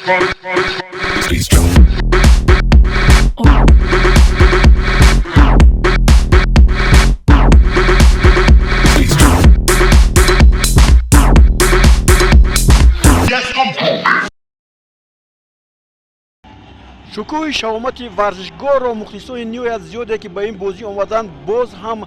Please jump. Please jump. Yes, I'm home. Шукӯҳи шаҳомати варзишгоҳро мухлисони ниҳоят зиёде, ки ба ин бозӣ омаданд, боз ҳам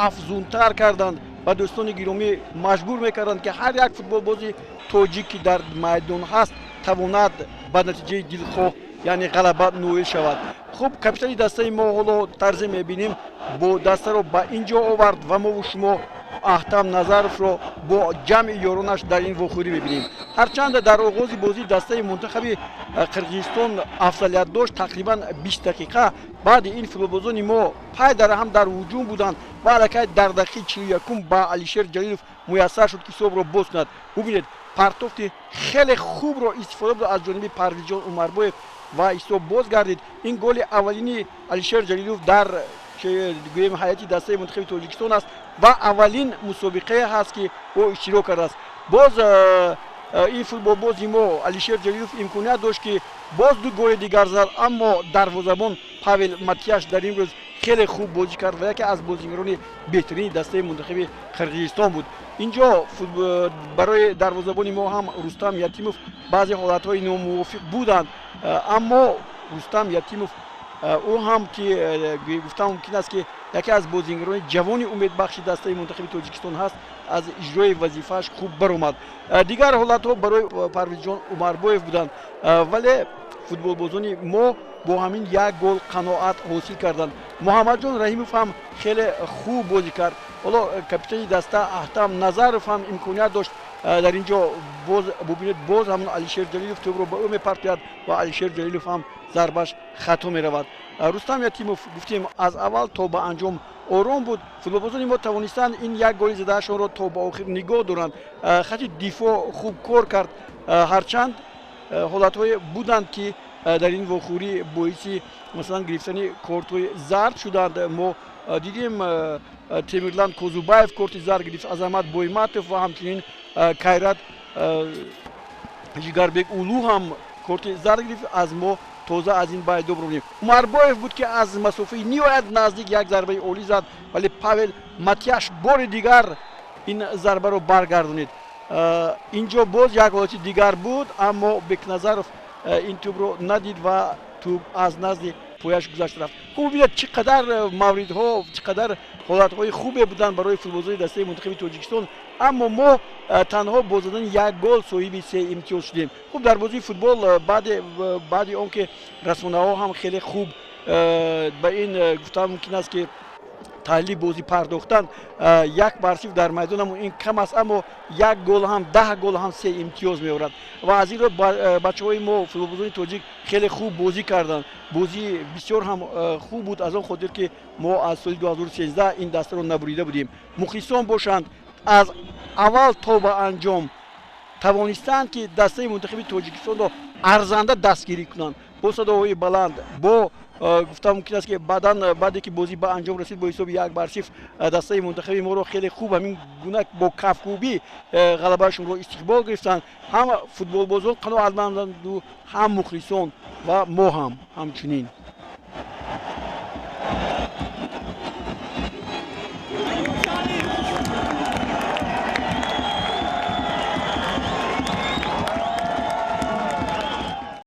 афзунтар карданд ва, дӯстони гиромӣ, маҷбур мекарданд, ки ҳар як футболбози тоҷик, ки дар майдон ҳаст, тавонад ба натиҷаи дилхоҳ, яъне ғалаба, ноил шавад. Хуб, капитани дастаи мо ҳоло тарзе мебинем, бо дастаро ба ин ҷо овард ва мову шумо Аҳтам Назаровро бо ҷамъи ёронаш дар ин вохӯрӣ мебинем. Ҳарчанд дар оғози бозӣ дастаи мунтахаби Қирғизистон афзалият дошт, тақрибан 20 дақиқа, баъди ин футболбозони мо пай дар ҳам дар ҳуҷум буданд ва аллакай дар дақиқаи 41-ум ба Алишер Ҷалилов муяссар шуд, ки ҳисобро боз кунад. Бубинед, партофти хеле хубро истифода буд аз ҷониби Парвизҷон Умарбоев ва ҳисоб боз гардид. Ин голи аввалини Алишер Ҷалилов дар, гӯем, ҳайати дастаи мунтахаби Тоҷикистон аст ва аввалин мусобиқае ҳаст, ки ӯ иштирок кардааст. Боз ин футболбози мо Алишер Ҷалилов имконият дошт, ки боз ду голи дигар зад, аммо дарвозабон Павел Матияш дар ин рӯз хеле хуб бозӣ кард ва яке аз бозигарони беҳтарини дастаи мунтахаби Қирғизистон буд. Инҷо барои дарвозабони мо ҳам, Рустам Ятимов, баъзе ҳолатҳои номувофиқ буданд, аммо Рустам Ятимов, ӯ ҳам ки гуфтан мумкин аст, ки яке аз бозигарони ҷавони умедбахши дастаи мунтахаби Тоҷикистон ҳаст, аз иҷрои вазифааш хуб баромад. Дигар ҳолатҳо барои Парвизҷон Умарбоев буданд, вале футболбозони мо бо ҳамин як гол қаноат ҳосил карданд. Муҳаммадҷон Раҳимов ҳам хеле хуб бозӣ кард. Ҳоло капитани даста Аҳтам Назаров ҳам имконият дошт дар ин ҷо. Боз бубинед, боз ҳамон Алишер Ҷалилов тӯбро ба ӯ мепартояд ва Алишер Ҷалилов ҳам зарбаш хато меравад. Рустам Ятимов, гуфтем, аз аввал то ба анҷом ором буд. Футболбозони мо тавонистанд ин як голи задаашонро то ба охир нигоҳ доранд. Хати дифоъ хуб кор кард. Ҳарчанд ҳолатҳое буданд, ки дар ин вохӯрӣ боиси, масалан, гирифтани кортҳои зард шуданд. Мо дидем, Темирлан Козубаев корти зард гирифт, Азамат Бойматов ва ҳамчунин Кайрат Жигарбек Улу ҳам корти зард гирифт. Аз мо тоза аз ин байд добромем. Умарбоев буд, ки аз масофаи ниҳоят наздик як зарбаи олӣ зад, вале Павел Матяш бори дигар ин зарбаро баргардонид. Инҷо боз як ҳолати дигар буд, аммо Бекназаров ин тӯбро надид ва тӯб аз назди пояш гузашт, рафт. Хуб, бибинед, чӣ қадар мавридҳо, чӣ қадар ҳолатҳои хубе буданд барои футболбозони дастаи мунтахаби Тоҷикистон, аммо мо танҳо бо задани як гол соҳиби се имтиёз шудем. Хуб, дар бозии футбол баъди он ки расонаҳо ҳам хеле хуб ба ин, гуфтан мумкин аст, ки таҳлили бозӣ пардохтан, 1-0 дар майдонам ин кам аст, аммо як гол ҳам, 10 гол ҳам се имтиёз меорад. Ва аз ин рӯ бачаҳои мо, футболбозони тоҷик, хеле хуб бозӣ карданд. Бозӣ бисёр ҳам хуб буд, аз он хотир ки мо аз соли 2013 ин дастаро набурида будем. Мухлисон бошанд, аз аввал то ба анҷом тавонистанд, ки дастаи мунтахаби Тоҷикистонро арзанда дастгирӣ кунанд бо садоҳои баланд. Бо гуфта мумкин аст, ки баъдан, баъде ки бозӣ ба анҷом расид бо ҳисоби 1-0, дастаи мунтахаби моро хеле хуб ҳамин гуна бо кафкӯбӣ ғалабаашонро истиқбол гирифтанд. Ҳам футболбозон қаноатманданду, ҳам мухлисон ва мо ҳам ҳамчунин.